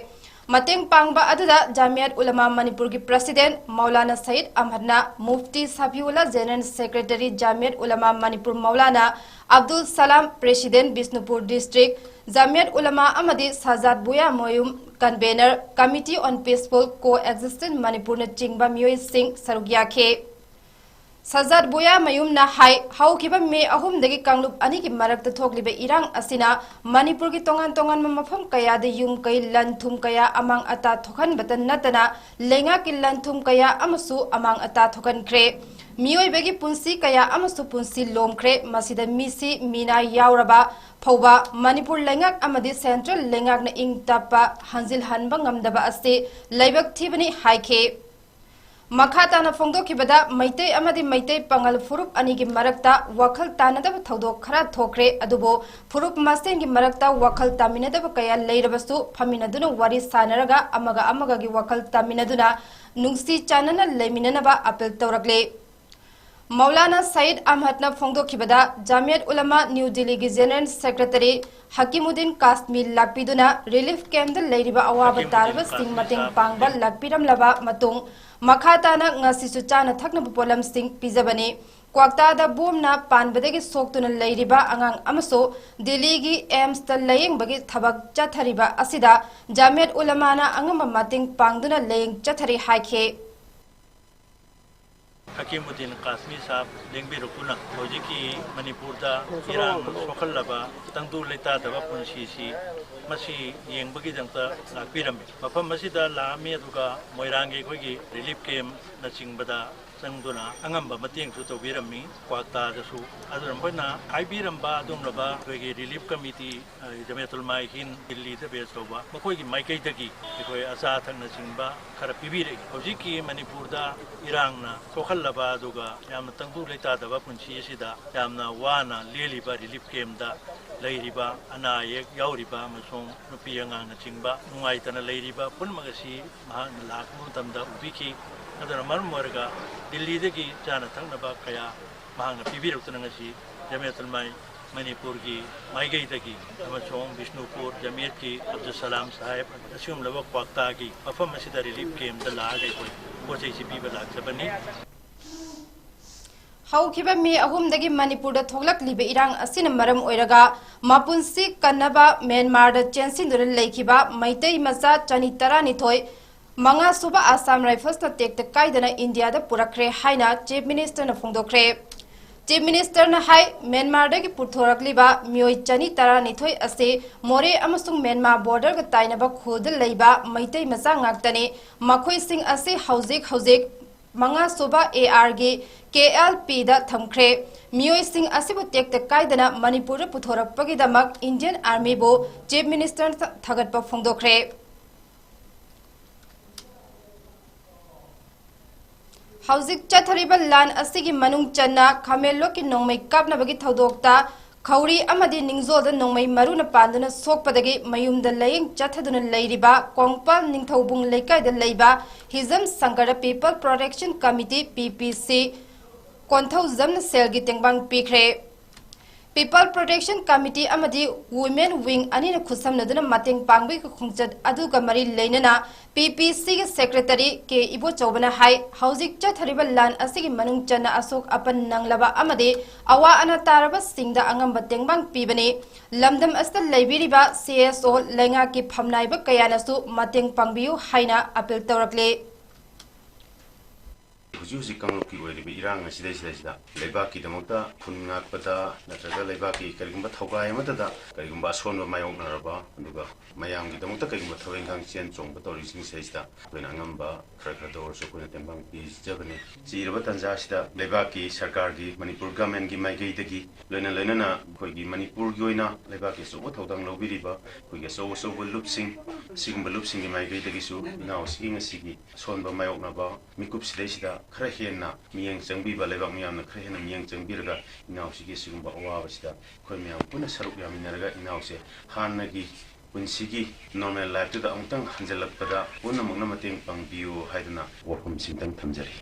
ꯃꯇꯦꯡ ꯄꯥꯡꯕ ꯑꯗꯨꯗ ꯖꯥꯃꯤꯌꯠ ꯎꯂꯃꯥ ꯃꯅꯤꯄꯨꯔꯒꯤ ꯄ꯭ꯔꯁꯤꯗꯦꯟꯠ ꯃꯧꯂꯥꯅꯥ ꯁꯌꯤꯗ ꯑꯍꯃꯗꯅ, Mufti Safiullah, general secretary Jamiat Ulama Manipur Maulana Abdul Salam, president Bishnupur district Jamiat Ulama ꯑꯃꯗꯤ Shahzad Buyamayum, convenor, Committee on Peaceful Coexistence ꯃꯅꯤꯄꯨꯔꯅꯆꯤꯡꯕ ꯃꯤꯑꯣꯏꯁꯤꯡ ꯁꯔꯨꯛ ꯌꯥꯈꯤ꯫ ꯁꯍꯖꯥꯗ ꯕꯨꯌꯥ ꯃꯌꯨꯝꯅ ꯍꯥꯏ, ꯍꯧꯈꯤꯕ ꯃꯦ ꯑꯍꯨꯝꯗꯒꯤ ꯀꯥꯡꯂꯨꯞ ꯑꯅꯤꯒꯤ ꯃꯔꯛꯇ ꯊꯣꯛꯂꯤꯕ ꯏꯔꯥꯡ ꯑꯁꯤꯅ ꯃꯅꯤꯄꯨꯔꯒꯤ ꯇꯣꯉꯥꯟ ꯇꯣꯉꯥꯟꯕ ꯃꯐꯝ ꯀꯌꯥꯗ ꯌꯨꯝ ꯀꯩ, ꯂꯟ ꯊꯨꯝ ꯀꯌꯥ ꯑꯃꯥꯡ ꯑꯇꯥ ꯊꯣꯛꯍꯟꯕꯇ ꯅꯠꯇꯅ ꯂꯩꯉꯥꯛꯀꯤ ꯂꯟ ꯊꯨꯝ ꯀꯌꯥ ꯑꯃꯁꯨ ꯑꯃꯥꯡ ꯑꯇꯥ ꯊꯣꯛꯍꯟꯈ꯭ꯔꯦ꯫ ꯃꯤꯑꯣꯏꯕꯒꯤ ꯄꯨꯟꯁꯤ ꯀꯌꯥ ꯑꯃꯁꯨ ꯄꯨꯟꯁꯤ ꯂꯣꯝꯈ꯭ꯔꯦ꯫ ꯃꯁꯤꯗ ꯃꯤꯁꯤ ꯃꯤꯅꯥ ꯌꯥꯎꯔꯕ ꯐꯥꯎꯕ ꯃꯅꯤꯄꯨꯔ ꯂꯩꯉꯥꯛ ꯑꯃꯗꯤ ꯁꯦꯟꯇ꯭ꯔꯦꯜ ꯂꯩꯉꯥꯛꯅ ꯏꯪ ꯇꯞꯄ ꯍꯟꯖꯤꯜꯍꯟꯕ ꯉꯝꯗꯕ ꯑꯁꯤ ꯂꯥꯏꯕꯛ ꯊꯤꯕꯅꯤ ꯍꯥꯏꯈꯤ꯫ ꯃꯈꯥ ꯇꯥꯅ ꯐꯣꯡꯗꯣꯛꯈꯤꯕꯗ, ꯃꯩꯇꯩ ꯑꯃꯗꯤ ꯃꯩꯇꯩ ꯄꯥꯉꯜ ꯐꯨꯔꯨꯞ ꯑꯅꯤꯒꯤ ꯃꯔꯛꯇ ꯋꯥꯈꯜ ꯇꯥꯅꯗꯕ ꯊꯧꯗꯣꯛ ꯈꯔ ꯊꯣꯛꯈ꯭ꯔꯦ, ꯑꯗꯨꯕꯨ ꯐꯨꯔꯨꯞ ꯃꯁꯦꯟꯒꯤ ꯃꯔꯛꯇ ꯋꯥꯈꯜ ꯇꯥꯃꯤꯟꯅꯗꯕ ꯀꯌꯥ ꯂꯩꯔꯕꯁꯨ ꯐꯝꯃꯤꯟꯅꯗꯨꯅ ꯋꯥꯔꯤ ꯁꯥꯟꯅꯔꯒ ꯑꯃꯒ ꯑꯃꯒꯒꯤ ꯋꯥꯈꯜ ꯇꯥꯃꯤꯟꯅꯗꯨꯅ ꯅꯨꯡꯁꯤ ꯆꯥꯟꯅꯅ ꯂꯩꯃꯤꯟꯅꯅꯕ ꯑꯄꯤꯜ ꯇꯧꯔꯛꯂꯤ꯫ ꯃꯧꯂꯥꯅꯥ ꯁꯌꯤꯗ ꯑꯍꯃꯗꯅ ꯐꯣꯡꯗꯣꯛꯈꯤꯕꯗ, ꯖꯥꯃꯤꯌꯠ ꯎꯂꯃꯥ ꯅ꯭ꯌꯨ ꯗꯤꯜꯂꯤꯒꯤ ꯖꯦꯅꯔꯦꯜ ꯁꯦꯀ꯭ꯔꯦꯇꯔꯤ ꯍꯀꯤꯃꯨꯗꯗꯤꯟ ꯀꯥꯁꯃꯤ ꯂꯥꯛꯄꯤꯗꯨꯅ ꯔꯤꯂꯤꯐ ꯀꯦꯝꯞꯇ ꯂꯩꯔꯤꯕ ꯑꯋꯥꯕ ꯍꯀꯤꯃꯨꯗꯗꯤꯟ ꯇꯥꯔꯕꯁꯤꯡ ꯀꯥꯁꯃꯤ ꯃꯇꯦꯡ ꯁꯥꯍꯕ ꯄꯥꯡꯕ ꯂꯦꯡ- ꯂꯥꯛꯄꯤꯔꯝꯂꯕ ꯃꯇꯨꯡ, ꯃꯈꯥ ꯇꯥꯅ ꯉꯁꯤꯁꯨ ꯆꯥꯅ ꯊꯛꯅꯕ ꯄꯣꯠꯂꯝꯁꯤꯡ ꯄꯤꯖꯕꯅꯤ꯫ ꯀ꯭ꯋꯥꯛꯇꯥꯗ ꯕꯣꯝꯅ ꯄꯥꯟꯕꯗꯒꯤ ꯁꯣꯛꯇꯨꯅ ꯂꯩꯔꯤꯕ ꯑꯉꯥꯡ ꯑꯃꯁꯨ ꯗꯤꯜꯂꯤꯒꯤ ꯑꯦꯝꯁꯇ ꯂꯥꯌꯦꯡꯕꯒꯤ ꯊꯕꯛ ꯆꯠꯊꯔꯤꯕ ꯑꯁꯤꯗ ꯖꯥꯃꯤꯌꯠ ꯎꯂꯃꯥꯅ ꯑꯉꯝꯕ ꯃꯇꯦꯡ ꯄꯥꯡꯗꯨꯅ ꯂꯥꯌꯦꯡ ꯆꯠꯊꯔꯤ ꯍꯥꯏꯈꯤ꯫ ꯍꯀꯤꯃꯨꯗꯗꯤꯟ ꯀꯥꯁꯃꯤ ꯁꯥꯍꯕ ꯂꯦꯡꯕꯤꯔꯛꯄꯅ ꯍꯧꯖꯤꯛꯀꯤ ꯃꯅꯤꯄꯨꯔꯗ ꯏꯔꯥꯡ ꯁꯣꯛꯍꯜꯂꯕ ꯇꯪꯗꯨ ꯂꯩꯇꯥꯗꯕ ꯄꯨꯟꯁꯤꯁꯤ ꯃꯁꯤ ꯌꯦꯡꯕꯒꯤꯗꯃꯛꯇ ꯂꯥꯛꯄꯤꯔꯝꯃꯤ꯫ ꯃꯐꯝ ꯑꯁꯤꯗ ꯂꯥꯛꯑꯝꯃꯤ, ꯑꯗꯨꯒ ꯃꯣꯏꯔꯥꯡꯒꯤ ꯑꯩꯈꯣꯏꯒꯤ ꯔꯤꯂꯤꯐ ꯀꯦꯝꯞꯅꯆꯤꯡꯕꯗ ꯆꯪꯗꯨꯅ ꯑꯉꯝꯕ ꯃꯇꯦꯡꯁꯨ ꯇꯧꯕꯤꯔꯝꯃꯤ꯫ ꯀ꯭ꯋꯥꯛꯇꯥꯗꯁꯨ ꯑꯗꯨꯅ ꯃꯈꯣꯏꯅ ꯍꯥꯏꯕꯤꯔꯝꯕ ꯑꯗꯨꯒꯨꯝꯂꯕ ꯑꯩꯈꯣꯏꯒꯤ ꯔꯤꯂꯤꯐ ꯀꯃꯤꯇꯤ, ꯑ, ꯖꯃꯤꯌꯥꯇꯨꯜ ꯃꯥꯏꯍꯤꯟ ꯗꯤꯜꯂꯤꯗ ꯕꯦꯁ ꯇꯧꯕ, ꯃꯈꯣꯏꯒꯤ ꯃꯥꯏꯀꯩꯗꯒꯤ ꯑꯩꯈꯣꯏ ꯑꯆꯥ ꯑꯊꯛꯅꯆꯤꯡꯕ ꯈꯔ ꯄꯤꯕꯤꯔꯛꯏ꯫ ꯍꯧꯖꯤꯛꯀꯤ ꯃꯅꯤꯄꯨꯔꯗ ꯏꯔꯥꯡꯅ ꯁꯣꯛꯍꯜꯂꯕ ꯑꯗꯨꯒ ꯌꯥꯝꯅ ꯇꯪꯗꯨ ꯂꯩꯇꯥꯗꯕ ꯄꯨꯟꯁꯤ ꯑꯁꯤꯗ ꯌꯥꯝꯅ ꯋꯥꯅ ꯂꯦꯜꯂꯤꯕ ꯔꯤꯂꯤꯐ ꯀꯦꯝꯗ ꯂꯩꯔꯤꯕ, ꯑꯅꯥ ꯑꯌꯦꯛ ꯌꯥꯎꯔꯤꯕ ꯑꯃꯁꯨꯡ ꯅꯨꯄꯤ ꯑꯉꯥꯡꯅꯆꯤꯡꯕ ꯅꯨꯡꯉꯥꯏꯇꯅ ꯂꯩꯔꯤꯕ ꯄꯨꯝꯅꯃꯛ ꯑꯁꯤ ꯃꯍꯥꯛꯅ ꯂꯥꯛꯄ ꯃꯇꯝꯗ ꯎꯕꯤꯈꯤ꯫ ꯑꯗꯨꯅ ꯃꯔꯝ ꯑꯣꯏꯔꯒ ꯗꯤꯜꯂꯤꯗꯒꯤ ꯆꯥꯅ ꯊꯛꯅꯕ ꯀꯌꯥ ꯃꯍꯥꯛꯅ ꯄꯤꯕꯤꯔꯛꯇꯨꯅ ꯉꯁꯤ ꯖꯃꯤꯌꯥꯇꯨꯜ ꯃꯥꯏ ꯃꯅꯤꯄꯨꯔꯒꯤ ꯃꯥꯏꯀꯩꯗꯒꯤ ꯑꯃꯁꯨꯡ ꯕꯤꯁꯅꯨꯄꯨꯔ ꯖꯃꯤꯌꯠꯀꯤ ꯑꯕꯗꯨꯜ ꯁꯂꯥꯝ ꯁꯥꯍꯦꯕ ꯑꯁꯤꯒꯨꯝꯂꯕ ꯀ꯭ꯋꯥꯛꯇꯥꯒꯤ ꯃꯐꯝ ꯑꯁꯤꯗ ꯔꯤꯂꯤꯐ ꯀꯦꯝꯗ ꯂꯥꯛꯑꯒ ꯑꯩꯈꯣꯏ ꯄꯣꯠ ꯆꯩꯁꯤ ꯄꯤꯕ ꯂꯥꯛꯆꯕꯅꯤ꯫ ꯍꯧꯈꯤꯕ ꯃꯦ ꯑꯍꯨꯝꯗꯒꯤ ꯃꯅꯤꯄꯨꯔꯗ ꯊꯣꯛꯂꯛꯂꯤꯕ ꯏꯔꯥꯡ ꯑꯁꯤꯅ ꯃꯔꯝ ꯑꯣꯏꯔꯒ ꯃꯄꯨꯟꯁꯤ ꯀꯟꯅꯕ ꯃ꯭ꯌꯥꯟꯃꯥꯔꯗ ꯆꯦꯟꯁꯤꯟꯗꯨꯅ ꯂꯩꯈꯤꯕ ꯃꯩꯇꯩ ꯃꯆꯥ ꯆꯅꯤ ꯇꯔꯥꯅꯤꯊꯣꯏ, ꯃꯉꯥꯁꯨꯕ ꯑꯁꯥꯝ ꯔꯥꯏꯐꯜꯁꯅ ꯇꯦꯛꯇ ꯀꯥꯏꯗꯅ ꯏꯟꯗꯤꯌꯥꯗ ꯄꯨꯔꯛꯈ꯭ꯔꯦ ꯍꯥꯏꯅ ꯆꯤꯐ ꯃꯤꯅꯤꯁꯇꯔꯅ ꯐꯣꯡꯗꯣꯛꯈ꯭ꯔꯦ꯫ ꯆꯤꯐ ꯃꯤꯅꯤꯁꯇꯔꯅ ꯍꯥꯏ, ꯃ꯭ꯌꯥꯟꯃꯥꯔꯗꯒꯤ ꯄꯨꯊꯣꯔꯛꯂꯤꯕ ꯃꯤꯑꯣꯏ ꯆꯅꯤ ꯇꯔꯥꯅꯤꯊꯣꯏ ꯑꯁꯤ ꯃꯣꯔꯦ ꯑꯃꯁꯨꯡ ꯃ꯭ꯌꯥꯟꯃꯥꯔ ꯕꯣꯔꯗꯔꯒ ꯇꯥꯏꯅꯕ ꯈꯨꯜꯗ ꯂꯩꯕ ꯃꯩꯇꯩ ꯃꯆꯥ ꯉꯥꯛꯇꯅꯤ꯫ ꯃꯈꯣꯏꯁꯤꯡ ꯑꯁꯤ ꯍꯧꯖꯤꯛ ꯍꯧꯖꯤꯛ ꯃꯉꯥꯁꯨꯕ ꯑꯦ ꯑꯥꯔꯒꯤ ꯀꯦ ꯑꯦꯜ ꯄꯤꯗ ꯊꯝꯈ꯭ꯔꯦ꯫ ꯃꯤꯑꯣꯏꯁꯤꯡ ꯑꯁꯤꯕꯨ ꯇꯦꯛꯇ ꯀꯥꯏꯗꯅ ꯃꯅꯤꯄꯨꯔꯗ ꯄꯨꯊꯣꯔꯛꯄꯒꯤꯗꯃꯛ ꯏꯟꯗꯤꯌꯟ ꯑꯥꯔꯃꯤꯕꯨ ꯆꯤꯐ ꯃꯤꯅꯤꯁꯇꯔꯅ ꯊꯥꯒꯠꯄ ꯐꯣꯡꯗꯣꯛꯈ꯭ꯔꯦ꯫ ꯍꯧꯖꯤꯛ ꯆꯠꯊꯔꯤꯕ ꯂꯥꯟ ꯑꯁꯤꯒꯤ ꯃꯅꯨꯡ ꯆꯟꯅ ꯈꯥꯃꯦꯟꯂꯣꯛꯀꯤ ꯅꯣꯡꯃꯩ ꯀꯥꯞꯅꯕꯒꯤ ꯊꯧꯗꯣꯛꯇ ꯈꯧꯔꯤ ꯑꯃꯗꯤ ꯅꯤꯡꯖꯣꯜꯗ ꯅꯣꯡꯃꯩ ꯃꯔꯨꯅ ꯄꯥꯟꯗꯨꯅ ꯁꯣꯛꯄꯗꯒꯤ ꯃꯌꯨꯝꯗ ꯂꯥꯌꯦꯡ ꯆꯠꯊꯗꯨꯅ ꯂꯩꯔꯤꯕ ꯀꯣꯡꯄꯥꯜ ꯅꯤꯡꯊꯧꯕꯨꯡ ꯂꯩꯀꯥꯏꯗ ꯂꯩꯕ ꯍꯤꯖꯝ ꯁꯪꯒꯔꯗ People Protection Committee, ꯄꯤ ꯄꯤ ꯁꯤ, ꯀꯣꯟꯊꯧꯖꯝꯅ ꯁꯦꯜꯒꯤ ꯇꯦꯡꯕꯥꯡ ꯄꯤꯈ꯭ꯔꯦ꯫ People Protection Committee ꯑꯃꯗꯤ Women Wing ꯑꯅꯤꯅ ꯈꯨꯠꯁꯝꯅꯗꯨꯅ ꯃꯇꯦꯡ ꯄꯥꯡꯕꯒꯤ ꯈꯣꯡꯆꯠ ꯑꯗꯨꯒ ꯃꯔꯤ ꯂꯩꯅꯅ ꯄꯤ ꯄꯤ ꯁꯤꯒꯤ ꯁꯦꯀ꯭ꯔꯦꯇꯔꯤ ꯀꯦ ꯏꯕꯣꯆꯧꯕꯅ ꯍꯥꯏ, ꯍꯧꯖꯤꯛ ꯆꯠꯊꯔꯤꯕ ꯂꯥꯟ ꯑꯁꯤꯒꯤ ꯃꯅꯨꯡ ꯆꯟꯅ ꯑꯁꯣꯛ ꯑꯄꯟ ꯅꯪꯂꯕ ꯑꯃꯗꯤ ꯑꯋꯥ ꯑꯅꯥ ꯇꯥꯔꯕꯁꯤꯡꯗ ꯑꯉꯝꯕ ꯇꯦꯡꯕꯥꯡ ꯄꯤꯕꯅꯤ꯫ ꯂꯝꯗꯝ ꯑꯁꯤꯗ ꯂꯩꯕꯤꯔꯤꯕ ꯁꯤ ꯑꯦꯁ ꯑꯣ ꯂꯩꯉꯥꯛꯀꯤ ꯐꯝꯅꯥꯏꯕ ꯀꯌꯥꯅꯁꯨ ꯃꯇꯦꯡ ꯄꯥꯡꯕꯤꯌꯨ ꯍꯥꯏꯅ ꯑꯄꯤꯜ ꯇꯧꯔꯛꯂꯤ꯫ ꯍꯧꯖꯤꯛ ꯍꯧꯖꯤꯛ ꯀꯥꯡꯂꯨꯞꯀꯤ ꯑꯣꯏꯔꯤꯕ ꯏꯔꯥꯡ ꯑꯁꯤꯗꯩꯁꯤꯗꯩꯁꯤꯗ ꯂꯩꯕꯥꯛꯀꯤꯗꯃꯛꯇ ꯈꯨꯟ ꯉꯥꯛꯄꯗ ꯅꯠꯇ꯭ꯔꯒ ꯂꯩꯕꯥꯛꯀꯤ ꯀꯔꯤꯒꯨꯝꯕ ꯊꯧꯒꯥꯏ ꯑꯃꯠꯇꯗ ꯀꯔꯤꯒꯨꯝꯕ ꯑꯁꯣꯟꯕ ꯃꯥꯌꯣꯛꯅꯔꯕ, ꯑꯗꯨꯒ ꯃꯌꯥꯝꯒꯤꯗꯃꯛꯇ ꯀꯔꯤꯒꯨꯝꯕ ꯊꯕꯛ ꯏꯪꯈꯥꯡ ꯆꯦꯟ ꯆꯣꯡꯕ ꯇꯧꯔꯤꯁꯤꯡꯁꯤꯗꯩꯁꯤꯗ ꯑꯩꯈꯣꯏꯅ ꯑꯉꯝꯕ ꯈꯔ ꯈꯔꯗ ꯑꯣꯏꯔꯁꯨ ꯑꯩꯈꯣꯏꯅ ꯇꯦꯡꯕꯥꯡ ꯄꯤꯖꯕꯅꯤ꯫ ꯆꯤꯔꯕ ꯇꯥꯟꯖꯥ ꯑꯁꯤꯗ ꯂꯩꯕꯥꯛꯀꯤ ꯁꯔꯀꯥꯔꯒꯤ, ꯃꯅꯤꯄꯨꯔ ꯒꯚꯔꯟꯃꯦꯟꯒꯤ ꯃꯥꯏꯀꯩꯗꯒꯤ, ꯂꯣꯏꯅ ꯂꯣꯏꯅꯅ ꯑꯩꯈꯣꯏꯒꯤ ꯃꯅꯤꯄꯨꯔꯒꯤ ꯑꯣꯏꯅ ꯂꯩꯕꯥꯛꯀꯤ ꯑꯆꯧꯕ ꯊꯧꯗꯥꯡ ꯂꯧꯕꯤꯔꯤꯕ ꯑꯩꯈꯣꯏꯒꯤ ꯑꯆꯧ ꯑꯆꯧꯕ ꯂꯨꯞꯁꯤꯡ, ꯑꯁꯤꯒꯨꯝꯕ ꯂꯨꯞꯁꯤꯡꯒꯤ ꯃꯥꯏꯀꯩꯗꯒꯤꯁꯨ ꯏꯅꯥꯎꯁꯤꯒꯤ ꯉꯁꯤꯒꯤ ꯑꯁꯣꯟꯕ ꯃꯥꯌꯣꯛꯅꯕ ꯃꯤꯀꯨꯞꯁꯤꯗꯩꯁꯤꯗ ꯈꯔ ꯍꯦꯟꯅ ꯃꯤꯠꯌꯦꯡ ꯆꯪꯕꯤꯕ, ꯂꯩꯕꯥꯛ ꯃꯤꯌꯥꯝꯅ ꯈꯔ ꯍꯦꯟꯅ ꯃꯤꯠꯌꯦꯡ ꯆꯪꯕꯤꯔꯒ ꯏꯅꯥꯎꯁꯤꯒꯤ ꯑꯁꯤꯒꯨꯝꯕ ꯑꯋꯥꯕꯁꯤꯗ ꯑꯩꯈꯣꯏ ꯃꯌꯥꯝ ꯄꯨꯟꯅ ꯁꯔꯨꯛ ꯌꯥꯃꯤꯟꯅꯔꯒ ꯏꯅꯥꯎꯁꯦ ꯍꯥꯟꯅꯒꯤ ꯄꯨꯟꯁꯤꯒꯤ ꯅꯣꯔꯃꯦꯜ ꯂꯥꯏꯐꯇꯨꯗ ꯑꯃꯨꯛꯇꯪ ꯍꯟꯖꯤꯜꯂꯛꯄꯗ ꯄꯨꯝꯅꯃꯛꯅ ꯃꯇꯦꯡ ꯄꯥꯡꯕꯤꯌꯨ ꯍꯥꯏꯗꯨꯅ ꯋꯥꯐꯝꯁꯤꯡꯇꯪ ꯊꯝꯖꯔꯤ꯫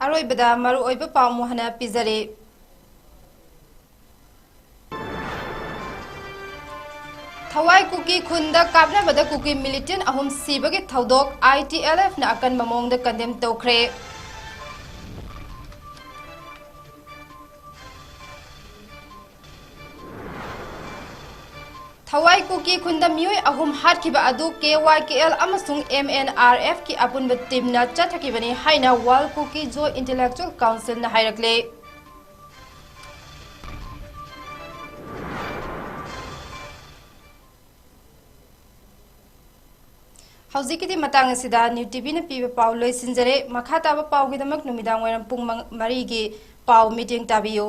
ꯑꯔꯣꯏꯕꯗ ꯃꯔꯨꯑꯣꯏꯕ ꯄꯥꯎ ꯑꯃꯨꯛ ꯍꯟꯅ ꯄꯤꯖꯔꯤ꯫ ꯊꯋꯥꯏ ꯀꯨꯀꯤ ꯈꯨꯟꯗ ꯀꯥꯞꯅꯕꯗ ꯀꯨꯀꯤ ꯃꯤꯂꯤꯇꯦꯟ ꯑꯍꯨꯝ ꯁꯤꯕꯒꯤ ꯊꯧꯗꯣꯛ, ꯑꯥꯏ ꯇꯤ ꯑꯦꯜ ꯑꯦꯐꯅ ꯑꯀꯟꯕ ꯃꯑꯣꯡꯗ ꯀꯟꯗꯦꯝ ꯇꯧꯈ꯭ꯔꯦ꯫ ꯊꯋꯥꯏ ꯀꯨꯀꯤ ꯈꯨꯟꯗ ꯃꯤꯑꯣꯏ ꯑꯍꯨꯝ ꯍꯥꯠꯈꯤꯕ ꯑꯗꯨ ꯀꯦ ꯋꯥꯏ ꯀꯦ ꯑꯦꯜ ꯑꯃꯁꯨꯡ ꯑꯦꯝ ꯑꯦꯟ ꯑꯥꯔ ꯑꯦꯐꯀꯤ ꯑꯄꯨꯟꯕ ꯇꯤꯝꯅ ꯆꯠꯊꯈꯤꯕꯅꯤ ꯍꯥꯏꯅ ꯋꯥꯔꯜ ꯀꯨꯀꯤ ꯖꯣ ꯏꯟꯇꯦꯂꯦꯛꯆꯨꯑꯦꯜ ꯀꯥꯎꯟꯁꯤꯜꯅ ꯍꯥꯏꯔꯛꯂꯦ꯫ ꯍꯧꯖꯤꯛꯀꯤꯗꯤ ꯃꯇꯥꯡ ꯑꯁꯤꯗ ꯅ꯭ꯌꯨ ꯇꯤ ꯚꯤꯅ ꯄꯤꯕ ꯄꯥꯎ ꯂꯣꯏꯁꯤꯟꯖꯔꯦ꯫ ꯃꯈꯥ ꯇꯥꯕ ꯄꯥꯎꯒꯤꯗꯃꯛ ꯅꯨꯃꯤꯗꯥꯡ ꯋꯥꯏꯔꯝ ꯄꯨꯡ ꯃꯪ-, ꯃꯔꯤꯒꯤ ꯄꯥꯎ ꯃꯤꯠꯌꯦꯡ ꯇꯥꯕꯤꯌꯨ꯫